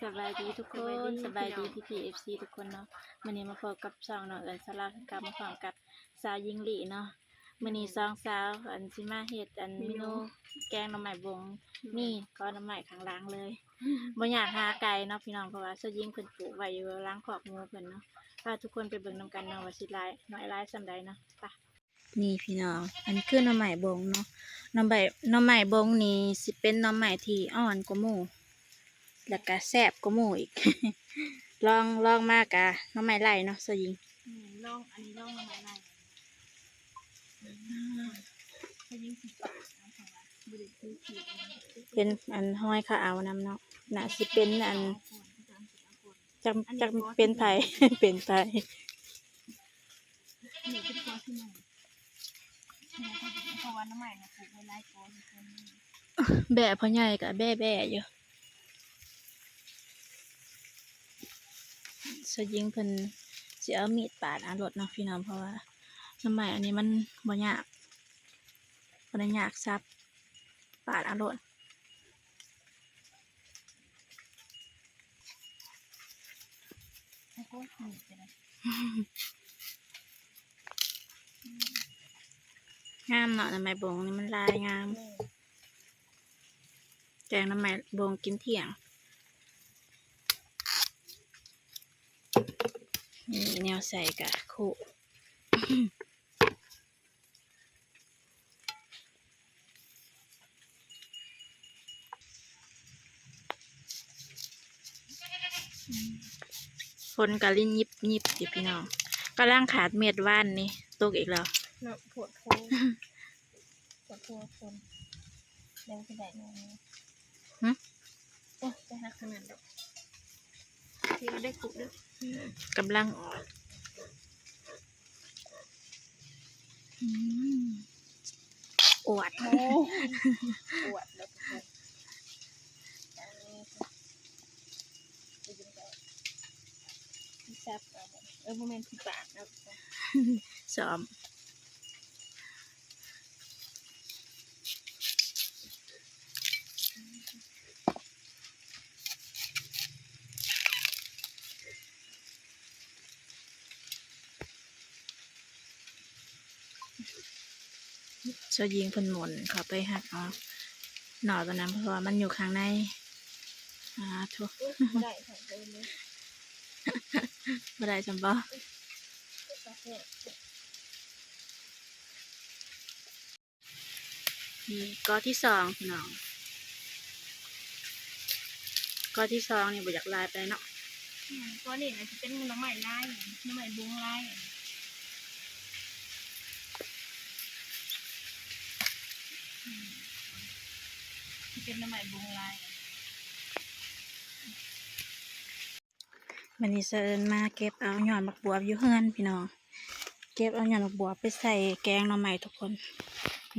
ສະບາຍດີທຸກຄົນ ສະບາຍດີພີ່ໆ ເອັຟຊີ ທຸກຄົນເນາະ. ມື້ນີ້ມາພົບກັບຊ່ອງນ້ອງເອີນສາລາຄືເກົ່າ ມາພ້ອມກັບສາວຍິງລີເນາະ. ມື້ນີ້ສອງສາວ ອັນ ຊິມາເຮັດ ອັນ ເມນູແກງໜໍ່ໄມ້ບົງ ມີກໍໜໍ່ໄມ້ຂ້າງຫຼັງເລີຍ. ບໍ່ຍາກຫາໄກເນາະພີ່ນ້ອງ ເພາະວ່າສາວຍິງເພິ່ນປູກໄວ້ຢູ່ຫຼັງຄອກໝູເພິ່ນເນາະ. ພາທຸກຄົນໄປເບິ່ງນຳກັນເນາະ ວ່າຊິຫຼາຍ ໜ້ອຍຫຼາຍສ່ຳໃດເນາະ. ໄປ. ນີ້ພີ່ນ້ອງ ອັນນີ້ຄືໜໍ່ໄມ້ບົງເນາະ. ໜໍ່ໄມ້ ໜໍ່ໄມ້ບົງນີ້ຊິເປັນໜໍ່ໄມ້ທີ່ອ່ອນກວ່າໝູ່ ແລ້ວກະແຊບກວ່າໝູ່ອີກ. ລອງ ລອງມາກະໜໍ່ໄມ້ໄລ່ເນາະ ສາວຍິງ. ແມ່ນ ລອງ ອັນນີ້ລອງໜໍ່ໄມ້ໄລ່. ສາວຍິງຊິປາດເອົາ ເພາະວ່າບໍ່ໄດ້ຖືຂິດ. ເຫັນອັນຮອຍເຂົາເອົານຳເນາະ ໜ້າຊິເປັນອັນ ຈັກ ຈັກເປັນໃຜ ເປັນໃຜ. ນີ້ເປັນຕົວທີ່ໜຶ່ງ ເພາະວ່າໜໍ່ໄມ້ນະ ປູກໄວ້ຫຼາຍກວ່າ ແບ້ພໍ່ໃຫຍ່ກະແບ້ໆຢູ່. ສາວຍິງເພິ່ນຊິເອົາມີດປາດເອົາໂລດເນາະພີ່ນ້ອງ ເພາະວ່າໜໍ່ໄມ້ອັນນີ້ມັນບໍ່ຍາກ ບໍ່ໄດ້ຍາກສັບ ປາດເອົາໂລດ. ງາມເນາະ ໜໍ່ໄມ້ບົງນີ້ມັນລາຍງາມ. ແມ່ນ ແກງໜໍ່ໄມ້ບົງກິນທ່ຽງ. ນີ້ແນວໃສ່ກະຄຸ ຝົນກະລິນຍິບໆ ຢູ່ພີ່ນ້ອງ. ກຳລັງຂາດເມັດ ວານນີ້ຕົກອີກແລ້ວເນາະ. ໂພດໂພ ໂພດໂພ ຝົນ ແລ້ວຊິໄດ້ໜ່ວຍ. ຫຶ? ໂອ້ຍ ໄປຫາຂະໜາດດອກ ທີ່ໄດ້ກຸບເດີ້ ກຳລັງອອກ. ອືມ ອວດ ໂອ້ ອວດແລ້ວທຸກຄົນ. ອັນນີ້ຊິສັບເອົາ ເອີ ບໍ່ແມ່ນຊິປາດເອົາ ຊ້ອມ. ສາວຍິງເພິ່ນໝູນເຂົ້າໄປຮັກເອົາໜໍ່ຕົວນັ້ນ ເພາະວ່າມັນຢູ່ຂ້າງໃນ. ອາໂທ້ ບໍ່ໄດ້ ບໍ່ໄດ້ຊ່ຳບໍ. ນີ້ກໍທີສອງພີ່ນ້ອງ ກໍທີສອງນີ້ບໍ່ຢາກຫຼາຍປານໃດເນາະ. ອືມ ກໍນີ້ນະຊິເປັນໜໍ່ໄມ້ລາຍ ໜໍ່ໄມ້ບົງລາຍ ອືມ ຊິເປັນໜໍ່ໄມ້ບົງລາຍ. ມື້ນີ້ສະເອີນມາເກັບເອົາຍອດໝາກບວບຢູ່ເຮືອນພີ່ນ້ອງ ເກັບເອົາຍອດໝາກບວບໄປໃສ່ແກງໜໍ່ໄມ້ທຸກຄົນ.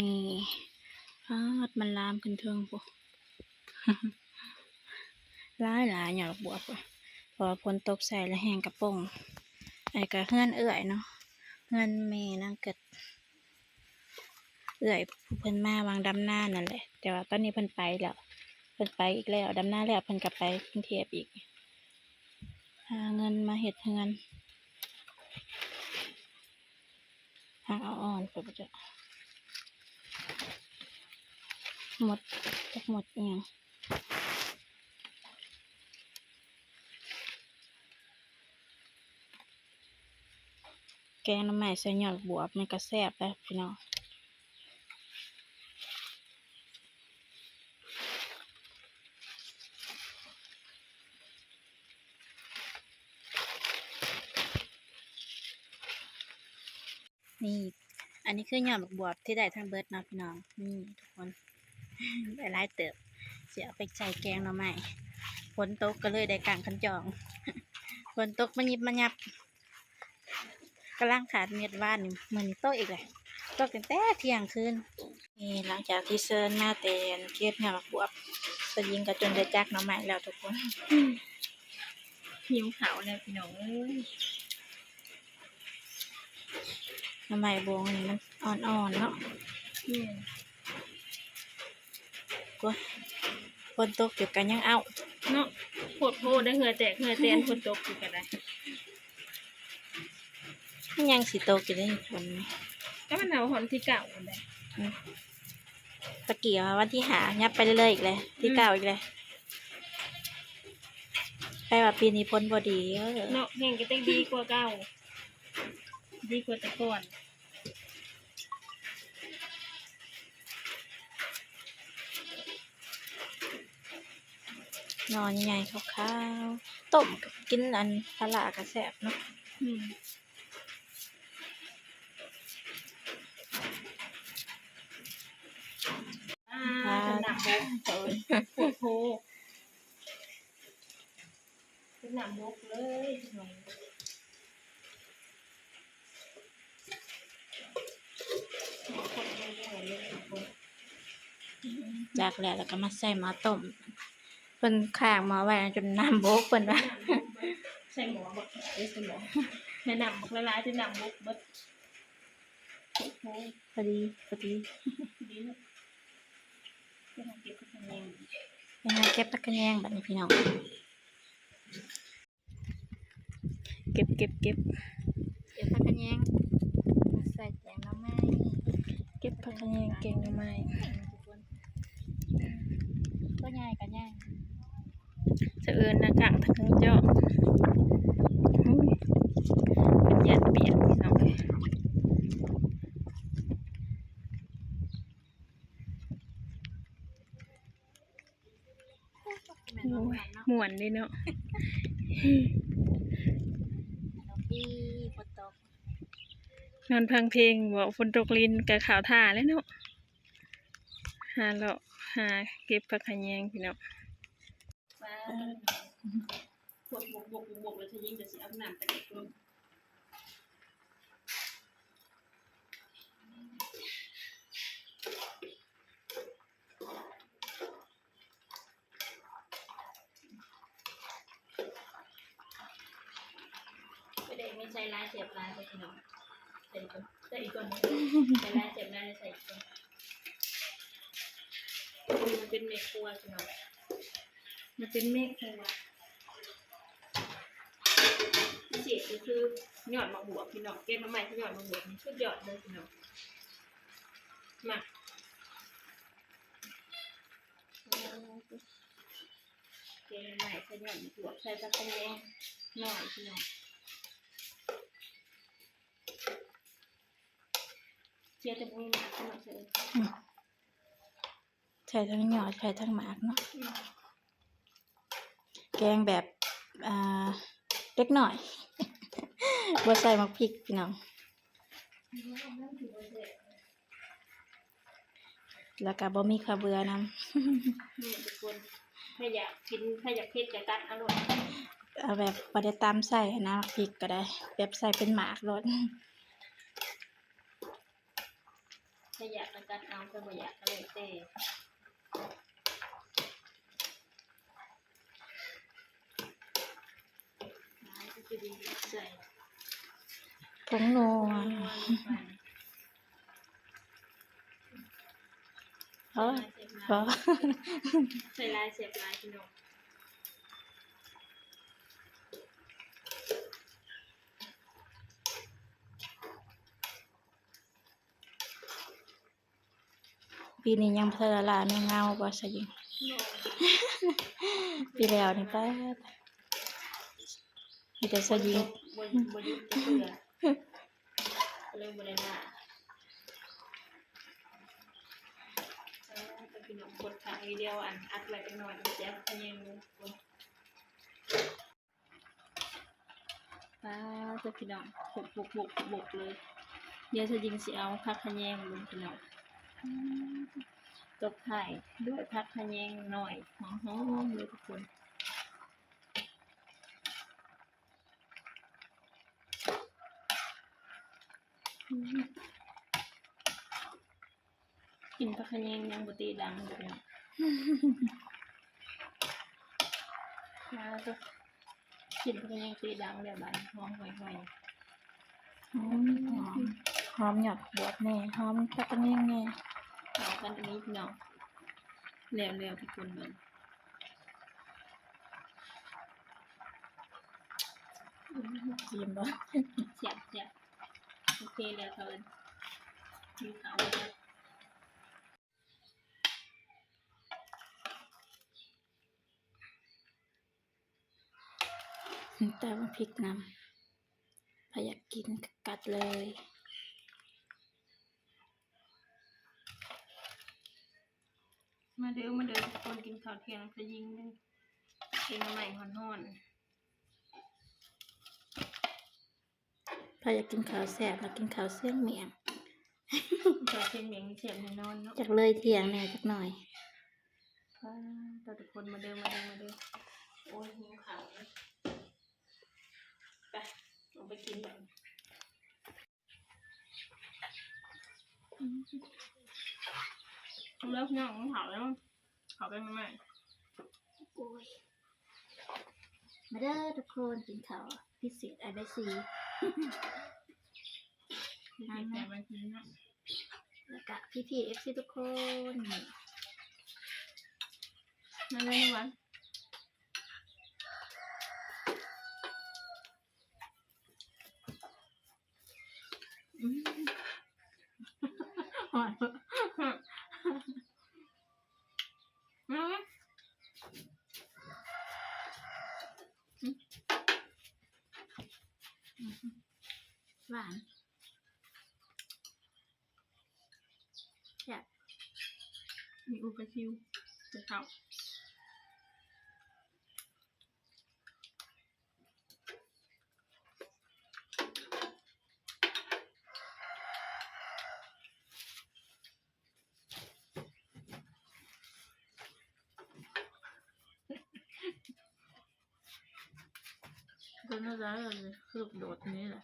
ນີ້ ປາດ ມັນລາມຂຶ້ນເທິງພຸ້ນ ຫຼາຍຫຼາຍຍອດໝາກບວບ ເພາະວ່າຝົນຕົກໃສ່ແລ້ວແຮງກະປົງ. ອັນນີ້ກະເຮືອນເອື້ອຍເນາະ ເຮືອນແມ່ນາງເກີດ ເອື້ອຍຜູ້ເພິ່ນມາຫວ່າງດຳນານັ້ນແຫຼະ ແຕ່ວ່າຕອນນີ້ເພິ່ນໄປແລ້ວ ເພິ່ນໄປອີກແລ້ວ ດຳນາແລ້ວເພິ່ນກໍໄປກຸງເທບອີກ ຫາເງິນມາເຮັດເຮືອນ. ຫາເອົາອ່ອນໄປບໍ່ຈັກ ມົດ ຈັກມົດອີ່ຫຍັງ. ແກງໜໍ່ໄມ້ໃສ່ຍອດບວບ ມັນກະແຊບເດ້ພີ່ນ້ອງ. ນີ້ ອັນນີ້ຄືຍອດບັກບວບທີ່ໄດ້ທັງເບິດເນາະພີ່ນ້ອງ. ນີ້ທຸກຄົນ ໄດ້ຫຼາຍເຕີບ ຊິເອົາໄປໃສ່ແກງໜໍ່ໄມ້. ຝົນຕົກກໍເລີຍໄດ້ກ້າງຄັນຈອງ ຝົນຕົກມາຍິບມາຍັບ ກຳລັງຂາດເມັດ ວານນີ້ ມື້ນີ້ຕົກອີກແຫຼະ ຕົກຕັ້ງແຕ່ທ່ຽງຄືນ. ນີ້ ຫຼັງຈາກທີ່ເຊີນມາແຕ່ເກັບຍອດບັກບວບ ສາວຍິງກໍຈົນໄດ້ຈັກໜໍ່ໄມ້ແລ້ວທຸກຄົນ. ຫິວເຂົ້າແລ້ວພີ່ນ້ອງເອີຍ. ໜໍ່ໄມ້ບົງນີ້ມັນອ່ອນໆເນາະ. ແມ່ນ. ໂອ້ຍ ຝົນຕົກຢູ່ກໍຍັງເອົ້າ. ເນາະ ໂພດໂພ ໄດ້ເຫື່ອແຕກເຫື່ອແຕນ ຝົນຕົກຢູ່ກໍໄດ້ ມັນຍັງຊິຕົກຢູ່ເດ້ຝົນ ກໍມັນເອົາຮອດທີເກົ້າພຸ້ນແຫຼະ ອືມ ຕະກີ້ວ່າວັນທີຫ້າ ຫຍັບໄປເລື້ອຍໆ ອີກແລ້ວ ທີເກົ້າອີກແລ້ວ ແປວ່າປີນີ້ຝົນບໍ່ດີເດີ ເນາະ ແຮງກໍແຕ່ງດີກວ່າເກົ່າ ດີກວ່າແຕ່ກ່ອນ. ໜໍ່ໃຫຍ່ໆ ຂາວໆ ຕົ້ມກັບກິນອັນປາຫຼ້າກໍແຊບເນາະ ອືມ ອ່າ ອ່າ ນ້ຳບົກ ໂອ້ໂຫ ເປັນນ້ຳບົກເລີຍ ຈັກແລ້ວ ແລ້ວກໍມາໃສ່ໝໍ້ຕົ້ມ ເພິ່ນຄ້າງໝໍ້ໄວ້ຈົນນ້ຳບົກ ເພິ່ນວ່າ ໃສ່ໝໍ້ເບິດ ເອີ ໃສ່ໝໍ້ ໃສ່ນ້ຳບັກຫຼາຍໆ ຈົນນ້ຳບົກເບິດ ໂອ້ໂຫ ພໍດີ ພໍດີ ດີເນາະ ໄປຫາເກັບຜັກຂະແຍງ ໄປຫາເກັບຜັກຂະແຍງບັດນີ້ພີ່ນ້ອງ. ເກັບ ເກັບ ເກັບ ເກັບຜັກຂະແຍງ ໃສ່ແກງໜໍ່ໄມ້ ເກັບຜັກຂະແຍງແກງໜໍ່ໄມ້ ຕົວໃຫຍ່ກໍໃຫຍ່ ສະເອີນນະ ກາງທັງເທິງເຈາະ ເປັນຢ້ານປຽກພີ່ນ້ອງເອີຍ. ໂອ້ຍ ມ່ວນເດ້ເນາະ ນອນຟັງເພງບໍ ຝົນຕົກລິນກະເຂົ້າທ່າແລ້ວເນາະ ຫາເລາະຫາເກັບຜັກຂະແຍງພີ່ນ້ອງ. ປາແດກນີ້ໃສ່ຫຼາຍແຊບຫຼາຍເດີພີ່ນ້ອງ ໃສ່ອີກກ່ອນ ໃສ່ອີກກ່ອນ ໃສ່ຫຼາຍແຊບຫຼາຍ ໃສ່ອີກກ່ອນ ມັນເປັນແມ່ຄົວພີ່ນ້ອງ ມັນເປັນແມ່ຄົວ ພິເສດກໍຄືຍອດໝາກບວບພີ່ນ້ອງ ແກງໜໍ່ໄມ້ໃສ່ຍອດໝາກບວບນີ້ສຸດຍອດເລີຍພີ່ນ້ອງ ມາ. ແກງໜໍ່ໄມ້ໃສ່ຍອດໝາກບວບ ໃສ່ຜັກຂະແຍງໜ້ອຍພີ່ນ້ອງ ເສຍແຕ່ບໍ່ມີໝາກພີ່ນ້ອງ ໃສ່ ອືມ ໃສ່ທັງຍອດ ໃສ່ທັງໝາກເນາະ ອືມ ແກງແບບ ອ່າ ເດັກນ້ອຍ ບໍ່ໃສ່ໝາກພິກພີ່ນ້ອງ. ແລ້ວກໍບໍ່ມີເຂົ້າເບືອນຳ ນີ້ທຸກຄົນ ໃຜຢາກກິນ ໃຜຢາກເຜັດກໍຕັດເອົາໂລດ ເອົາແບບບໍ່ໄດ້ຕຳໃສ່ຫັ້ນນະ ໝາກພິກກໍໄດ້ ແບບໃສ່ເປັນໝາກໂລດ ໃຜຢາກກໍຕັດເອົາ ໃຜບໍ່ຢາກກໍແລ້ວແຕ່. ໃສ່ ຜົງນົວ ຜົງນົວລົງໄປ ພໍ ໃສ່ຫຼາຍແຊບຫຼາຍ ພໍ ໃສ່ຫຼາຍແຊບຫຼາຍພີ່ນ້ອງ. ປີນີ້ຍັງບໍ່ທັນໄດ້ລ່າແມງເງົາບໍ່ຊະຍິງ? ບໍ່ ປີແລ້ວນີ້ປາດ ມີແຕ່ຊະຍິງ ບໍ່ ບໍ່ຢຸດຈັກເທື່ອ ກໍເລີຍບໍ່ໄດ້ລ່າ. ເອີ ພີ່ນ້ອງ ກົດຄ້າງວິດີໂອ ອັນ ອັດໄວ້ຈັກໜ້ອຍ ແລ້ວຊິເອົາຂະແຍງລົງ. ປາດເດີພີ່ນ້ອງ ບົກໆໆໆເລີຍ. ດຽວຊະຍິງຊິເອົາຜັກຂະແຍງລົງພີ່ນ້ອງ ຕົບທ້າຍດ້ວຍຜັກຂະແຍງໜ້ອຍຫອມໆເລີຍທຸກຄົນ. ກິນຜັກຂະແຍງຍັງບໍ່ຕີດັງຢູ່ເນາະ. ມາເດີ ກິນຜັກຂະແຍງຕີດັງແລ້ວບາດນີ້ ຫອມຫວຍໆ ຫອມ ຫອມ ຫອມຍອດບວບແດ່ ຫອມຜັກຂະແຍງແດ່ ເຂົ້າກັນອີ່ຫຼີເນາະ. ແລ້ວໆ ທຸກຄົນເບິ່ງ. ອີ່ມບໍ່? ແຊບໆ ໂອເຄແລ້ວເຂົາເອີ້ນ ກິນເຂົ້າແລ້ວ. ຕຳບັກພິກນຳ ໃຜຢາກກິນກໍກັດເລີຍ. ມາເດີ ມາເດີທຸກຄົນ ກິນເຂົ້າທ່ຽງນຳຊະຍິງເດີ ກິນໜໍ່ໄມ້ຮ້ອນໆ. ໃຜຢາກກິນເຂົ້າແຊບ ມາກິນເຂົ້າຊຽງໝ້ຽງ ເຂົ້າຊຽງໝ້ຽງແຊບແນ່ນອນເນາະ ຈັກເລີຍທ່ຽງແດ່ຈັກໜ້ອຍ. ປ້າດ ທຸກຄົນ ມາເດີ ມາເດີ ມາເດີ. ໂອ້ຍ ຫິວເຂົ້າເລີຍ ໄປ ອອກໄປກິນບາດນີ້. ເລີກນ້ອງເຂົ້າແລ້ວ ເຂົ້າໄປໃໝ່ໆ. ໂອ້ຍ ມາເດີທຸກຄົນ ກິນເຂົ້າພິເສດ ອາເບຊີ ພິເສດແບບວ່າກິນເນາະ ແລ້ວກະພີ່ໆ ເອັຟຊີ ທຸກຄົນ ມາເລີຍນະຫວານ. ອືມ ຫວານ ອືມ ຫວານ ແຊບ ມີອູປາຊິວ ແຕ່ເຊົ້າ. ເປັນຈັ່ງໃດລະນີ້ ຄືໂດດນີ້ລະ.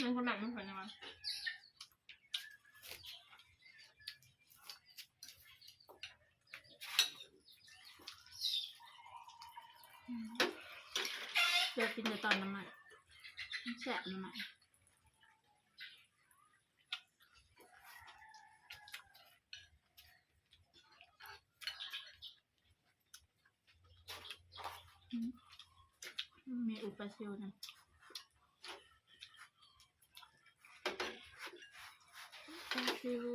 ມັນຂະໜາດມັນເປັນຫຍັງວະ ອືມ ເລືອກກິນແຕ່ຕອນໜໍ່ໄມ້ ມັນແຊບໜໍ່ໄມ້. ອືມ ມີອູປາຊິວນຳ ອຸປາຊິວ.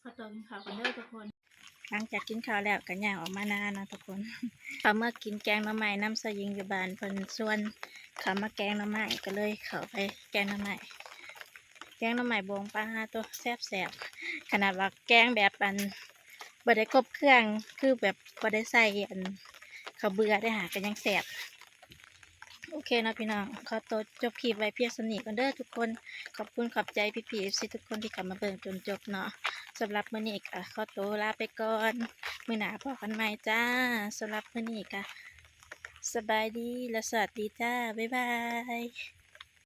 ຂໍຕົວກິນເຂົ້າກ່ອນເດີທຸກຄົນ. ຫຼັງຈາກກິນເຂົ້າແລ້ວກໍຍ່າງອອກມານາເນາະທຸກຄົນ ເຂົ້າເມືອກິນແກງໜໍ່ໄມ້ນຳຊາວຍິງຢູ່ບ້ານ ເພິ່ນຊວນເຂົ້າມາແກງໜໍ່ໄມ້ ກໍເລີຍເຂົ້າໄປແກງໜໍ່ໄມ້. ແກງໜໍ່ໄມ້ບົງ ປາໂຕ ແຊບໆ ຂະໜາດວ່າແກງແບບ ອັນ ບໍ່ໄດ້ຄົບເຄື່ອງ ຄືແບບບໍ່ໄດ້ໃສ່ ອັນ ເຂົ້າເບືອເດ້ຫາ ກໍຍັງແຊບ. ໂອເຄເນາະພີ່ນ້ອງ ຂໍໂຕຈົບຄລິບໄວ້ພຽງສ່ຳນີ້ກ່ອນເດີທຸກຄົນ. ຂອບຄຸນຂອບໃຈພີ່ໆ ເອັຟຊີ ທຸກຄົນທີ່ເຂົ້າມາເບິ່ງຈົນຈົບເນາະ. ສຳລັບມື້ນີ້ກໍຂໍໂຕລາໄປກ່ອນ ມື້ໜ້າພໍ້ກັນໃໝ່ຈ້າ. ສຳລັບມື້ນີ້ກໍສະບາຍດີ ແລະ ສະຫວັດດີຈ້າ ບາຍບາຍ.